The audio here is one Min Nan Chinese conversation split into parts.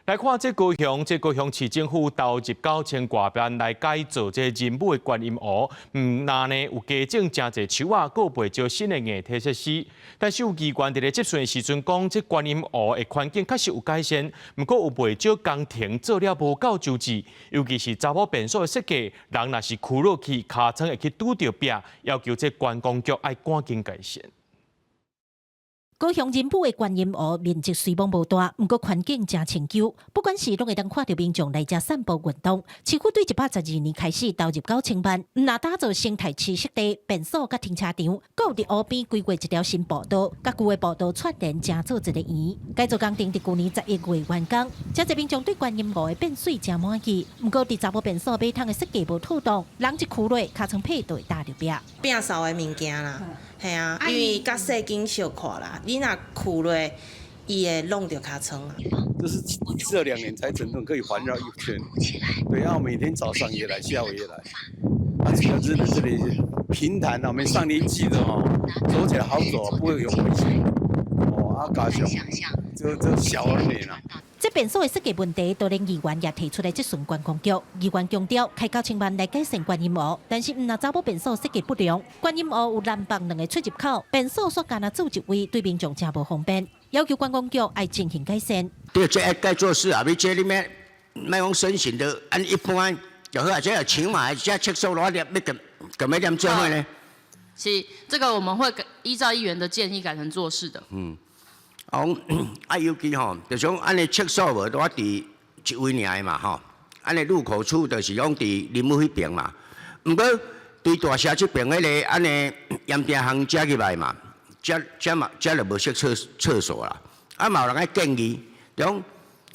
來看這高雄，這高雄市政府投入9000外萬來改造這仁武的觀音湖，毋但呢有加種誠濟樹仔，閣有袂少新的硬體設施。但是有議員佇咧質詢的時陣講，這觀音湖的環境確實有改善，毋過有袂少工程做了無夠周至，尤其是查某便所的設計，人若是趺落去，尻川會去拄著壁，要求這觀光局愛趕緊改善。高雄仁武的觀音湖面積雖罔無大，毋過環境誠清幽。不管時攏會當看著民眾來遮散步運動。市府對112年開始投入9000萬，毋但打造生態棲息地、便所佮停車場，閣有佇湖邊規劃一條新步道，佮舊的步道串聯，成做一個圓。改造工程佇舊年11月完工，誠濟民眾對觀音湖的變媠誠滿意。毋過佇查某便所馬桶的設計無妥當，人一趺落，尻川䫌就會踏著壁。摒掃的物件啦，嘿啊，因為較細間小塊啦，你若趺落，伊會弄著尻川。這是這2年才整頓，可以環繞一圈。對，然後每天早上也來，下午也來。啊，主要是這裡平坦啊，我們上年紀的哦，走起來好走，不會有危險。哦，啊，加上這這小而美啦。這便所的設計問題，都連議員也提出來質詢觀光局。議員強調，開9000萬來改善觀音湖，但是毋但查某便所設計不良，觀音湖有南北兩个出入口，便所煞干焦做一位，對民眾誠無方便，要求觀光局愛進行改善。對，這愛該做事啊！你這裡面莫講申請的，按一般就好啊。這牆嘛，這廁所攞入，欲共共欲念做伙呢？是，這個我們會依照議員的建議改成坐式的。嗯。啊，尤其吼，就講按呢廁所無拄仔佇一位爾的嘛吼，按呢入口處就是講佇林武彼邊嘛。毋過對大社這邊彼个按呢鹽埕巷遮入來嘛，遮遮嘛遮就無設廁廁所啦。啊，嘛有人愛建議，講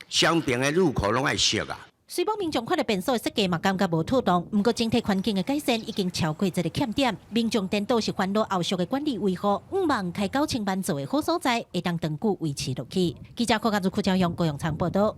雙邊的入口攏愛設啊。雖罔民眾看著便所的設計嘛，感覺無妥當，毋過整體環境的改善已經超過這个欠點。民眾顛倒是煩惱後續的管理維護，向望開9000萬做的好所在，會當長久維持落去。記者柯家如、柯昭勇、高永昌報道。